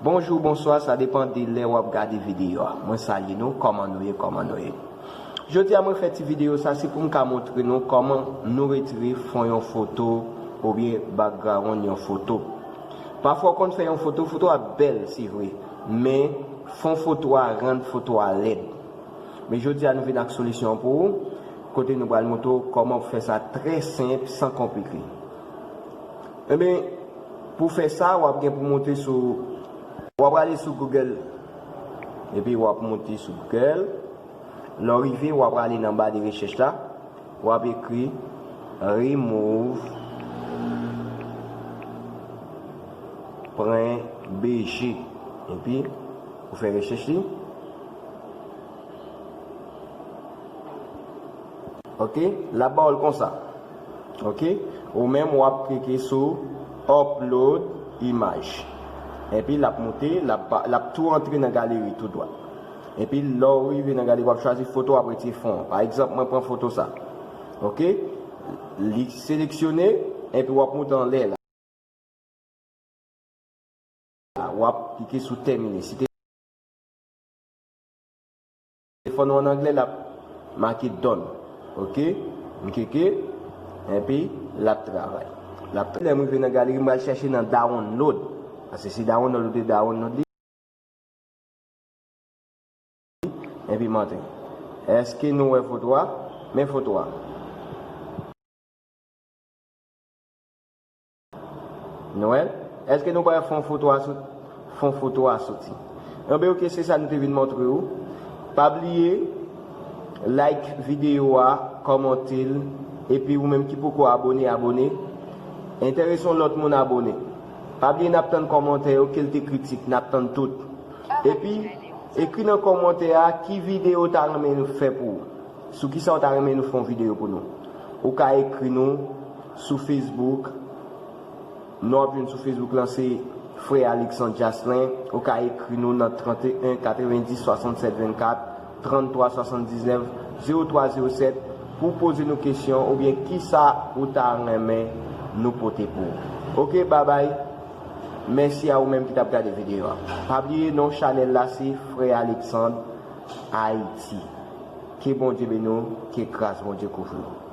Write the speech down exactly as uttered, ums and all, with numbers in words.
Bonjou, bonswa, sa depann de lè w ap gade videyo a. Mwen salye nou, kòman nou ye, kòman nou ye? Jodi a mwen fè ti videyo sa, se pou m ka montre nou kòman nou retire fon yon foto oubyen background yon foto. Pafwa w konn fè yon foto, foto a bèl, se vre, men fon foto a rann foto a lèd. Men jodi a nou vin ak solisyon pou ou, kote nou pral montre w kòman pou fè sa trè senp, san konplike. Ebyen, pou fè sa, w ap gen pou monte sou, w ap prale sou Google, epi w ap monte sou Google. Lè w rive, w ap prale nan ba de rechèch la, w ap ekri remove pwen B G, epi ou fè rechèch li. Ok, l ap ba w l konsa. Ok, ou menm w ap klike sou upload image. Epi l ap monte, l ap, ba- l ap tou antre nan galeri tou dwat. Epi lè w rive nan galeri, w ap chwazi foto, w ap retire fon an. Pa egzanp, mwen pran foto sa. Ok, li seleksyone, epi w ap monte anlè la. W ap klike sou tèmine. Si telefòn ou an anglè, l ap make done. Ok, m klike, epi l ap travay. L ap travay. Lè m rive nan galeri, m pral chèche nan download. Paske se download ou te download li. Epi montre. Èske nou wè foto a? Men foto a. Nou wè l? Èske nou pa wè fon foto a sot-, fon foto a soti? Anben, ok, se sa nou te vin montre ou. Pa bliye like videyo a, kòmante l, epi ou menm ki poko abone, abone. Enterese yon lòt moun abone. Pa bliye n ap tann kòmantè yo, ke l te kritik, n ap tann tout. Epi, ekri nan kòmantè a ki videyo w ta renmen nou fè pou ou. Sou kisa w ta renmen nou fè yon videyo pou nou. Ou ka ekri nou sou Facebook. Non w ap jwenn sou Facebook lan se Frè Alexandre Jaslin. Ou ka ekri nou nan trant e en, katrevendis, swasannsèt, vennkat, tranntwa, swasanndiznèf, zewo twa, zewo sèt pou poze nou kesyon oubyen kisa ou ta renmen nou pote pou ou. Ok, babay. Mèsi a ou menm ki t ap gade videyo a. Pa bliye non chanèl la se Frè Alexandre Haïti. Ke Bondye beni w, ke gras Bondye kouvri w.